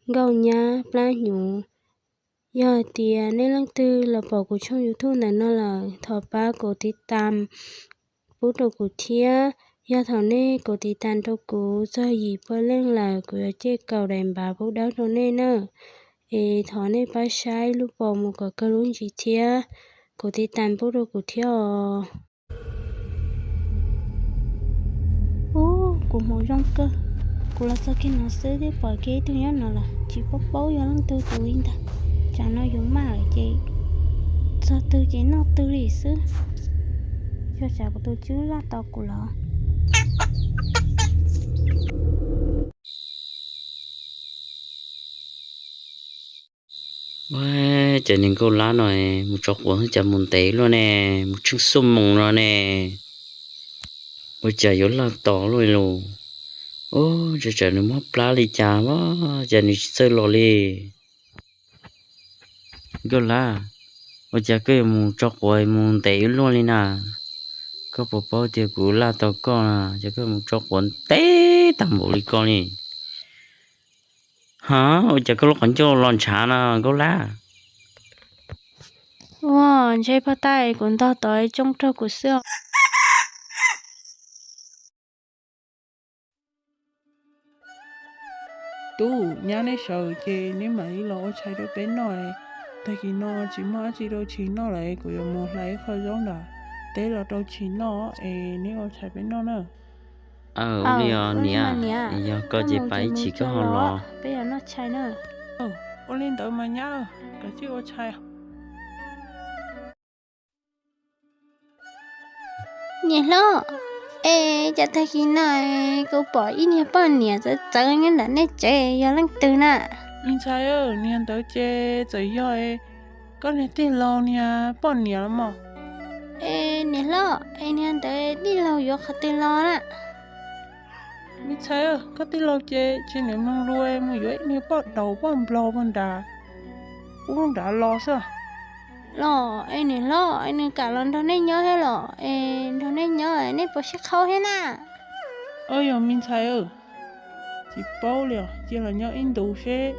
nkauj nyab plab hnyuv. Yog hais tias nej leej twg los pom kuv tshooj YouTube ntawm no lawm, thov pab kuv tiv tas pub rau kuv thiab. Yog thaum nej kuv tiv tas rau kuv txog yim pua leej lawm, kuv yuav cej kaum daim npav pub dawb rau nej na. Es thov nej pab saib lub pom mus kom kawg lub ntsis thiab, kuv tiv tas pub rau kuv thiab os. Ub, kuv hmoov zoo kawg. Kuv los txog kiag no xwb twb pom kiag ib tug nyob no lawm, tsis paub paub yog leej twg tus li ntag. Tsam no yuav maj lawm ces txog twg ces noj twg li xwb. Yog tsam kuv tus tswv laj tos kuv los. Ua cas niag nkauj lab no mus tso quav cas mus ntev luaj ne, mus tsheej xuab moos no ne. Ua cas yuav laj tos luaj li los? Ub, tsam nws mob plab li cas, cas nws tsis txawj los li. Nkauj lab, ua cas koj yuav mus tso quav mus ntev luaj li na? Koj puas paub tias kuv laj tos koj na, cas koj mus tso quav ntev tag npaum li koj li? Ha, ua cas koj lub qhov ncauj los ntshav na Nkauj Lab? Ua, ntshe poj tais kuv ntog tod tsoob raug kuv xwb os. Tub, nyab neb sawv ces neb mam li los ua tshais rau peb noj. Tag kis no tsis muaj dab tsi rau tshis noj lawm, kuv yuav mus hlais ib qho zaub nram teb los rau tshis noj es neb ua tshais peb noj na. Ua li os niam, yog koj ces pab ib chim koj ho los. Peb yuav noj tshais na. Ua li ntawd mas nyab, kav tsij ua tshais. Niam hlob, es cas tag kis no kuv pom ib niag poj niam txawv txawv nyob nram nej tsev, yog leej twg na? Me ntxhais, niag ntawd ces txawm yog koj niag tij laug niag poj niam los mas. Es niam hlob, es niag ntawd tij laug yuav qhov twg los na? Me ntxhais, koj tij laug ces tsis niam mloog lus, mus yuav ib niag poj daum poj nplog poj nrad ub nrad los xwb. Los es niam hlob, es nws kam los nrog nej nyob thiab los? Es nrog nej nyob nej puas sib qhaub thiab na? Yog me ntxhais, tsis paub li os, cia los nyob ib ntus seb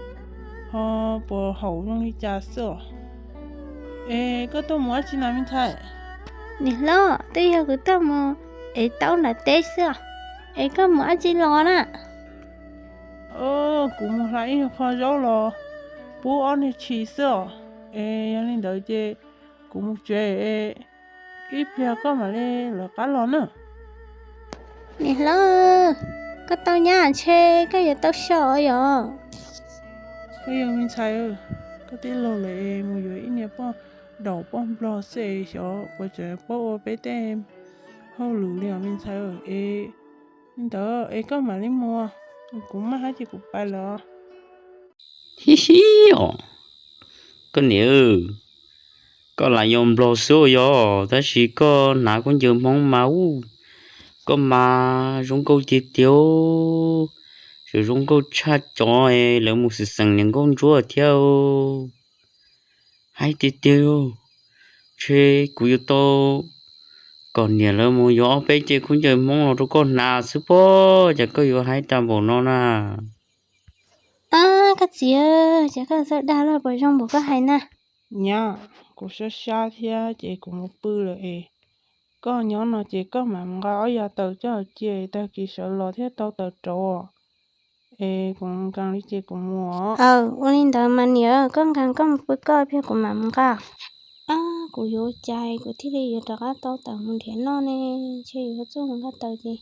ho puas haum zoo li cas xwb os. Es koj tuaj mus dab tsi na me ntxhais? Niam hlob, twb yog kuv tuaj mus ev taub nram teb xwb os. Es koj mus dab tsi los na? Kuv mus hlais ib qho zaub los pub ob niag tshis xwb os. Es yog li ntawd ces kuv mus tsev, ib pliag koj mam li lawv qab los na. Niam hlob, koj tau nyab ntshe koj yuav tau so yom. Yog me ntxhais, koj tij laug lawv mus yuav ib niag poj daum poj nplog xwb es xyov puas tseem paub ua peb tej hauj lwm li os me ntxhais. Es li ntawd es koj mam li mus, kuv maj hab ces kuv pais lawm. Hib hib os, koj niam, koj lam yog nplog xwb yog, tab sis koj hnav khaub ncaws Hmoob mas ub, koj mas zoo nkauj tiag tiag, tseem zoo nkauj tshaj cov lawv mus xeem xeem niam nkauj ntsuab thiab. Haib tiag tiag, ntshe kuv yuav tau kom niam lawv mus yuav ob peb ce khaub ncaws Hmoob los rau koj hnav xwb pob, cas koj yuav haib tag npaum no na? Ab, koj txiv, ces koj txawj dag los puas zoo npaum koj hais na? Nyab, kuv sab sab thiab ces kuv mus pw lawm es koj nyob no ces koj mam mus nqa ob yav taws coj cia tag kis sawv los thiaj tau taws rauv. Es kuv nkees li ces kuv mus. Aw, ua li ntawd mas niam, koj nkees koj mus pw koj, pliag kuv mam mus nqa. Ab, kuv yuav ua cas kuv thiaj li yuav rov qab tau taws mus nrhiav noj ne? Ntshe yuav txuj mus nqa taws ces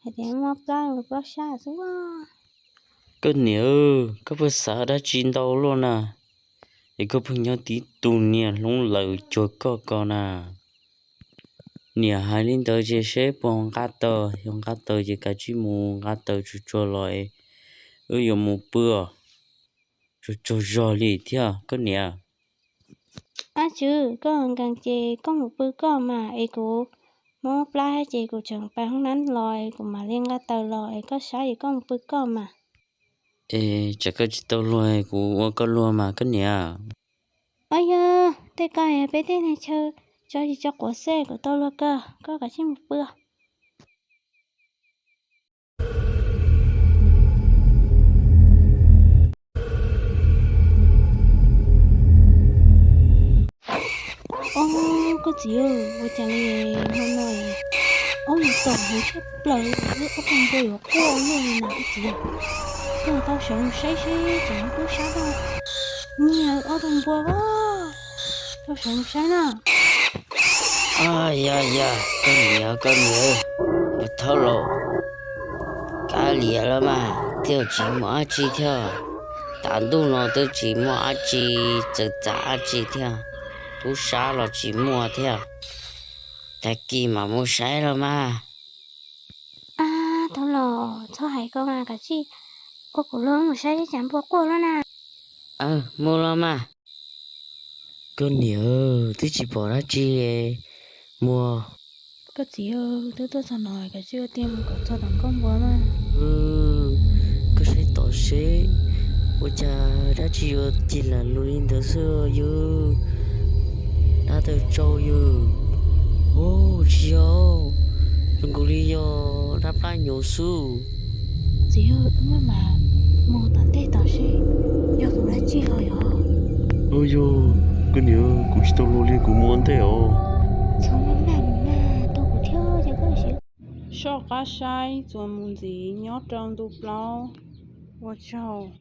hais tias mob plab mus plob sab xwb. Koj niam, koj puas xav dab tsi ntau luaj na? Es koj pheej nyob tib tug niag hlob lawm cuag koj ko na. Niam hais li ntawd ces seb puas nqa taws, yog nqa taws ces kav tsij mus nqa taws tsuag tsuag los, wb yuav mus pw tsuag tsuag zog li thiab koj niam. Ab tswv, koj nkees ces koj mus pw koj mas, es kuv mob plab ces kuv tseem pais hoob nab los, kuv mam li nqa taws los, es koj sab es koj mus pw koj mas. Es tsam koj tsis tau luag, kuv ua koj luag mas koj niam. Ab yog, tej ko peb tej neeg chaw tso tsis tso quav xwb, kuv tau luag kawg, koj kav tsij mus pw. Koj txiv, ua cas li hmo no aub yus tom heev tshaj plaws li, ob tug npua yuav quaj luaj li na koj txiv. Koj tau sawv mus saib seb tsam tub sab tau nyiag ob tug npua as. Tau sawv mus saib na. Yog yog, koj niam koj niam, yog thaub laus, kav liam los mas, twb tsis muaj dab tsi thiab. Tav ntuj no twb tsis muaj dab tsi txawv txav dab tsi thiab, tub sab los tsis muaj thiab. Tag kis mam mus saib los mas. Ab, thaub laus, txhob hais ko mas, kav tsij ua kuv los mus saib seb tsam npua quaj luaj na. Mus los mas. Koj niam, twb tsis pom dab tsi. Mus. Koj txiv, twb tuaj txog no, kav tsij ua tiag mus kom txog tom nkauj npua mas. Koj saib tom seb, ua cas dab tsi yuav cig lam lus li ntawd xwb yog? Dab tawg tsau yog? Ub, tsis yog, zoo nkaus li yog dab plab nyoos xwb. Txiv, wb maj mam mus tom ntej tom seb yog tus dab tsi ho yog. Yog, koj niam, kuv tsis tau luag li, kuv mus ua ntej os. Txhob maj maj mus na, tau kuv thiab ces koj sim soj qab saib txuas mus ntxiv nyob rau ntu plaub. Ua tsaug.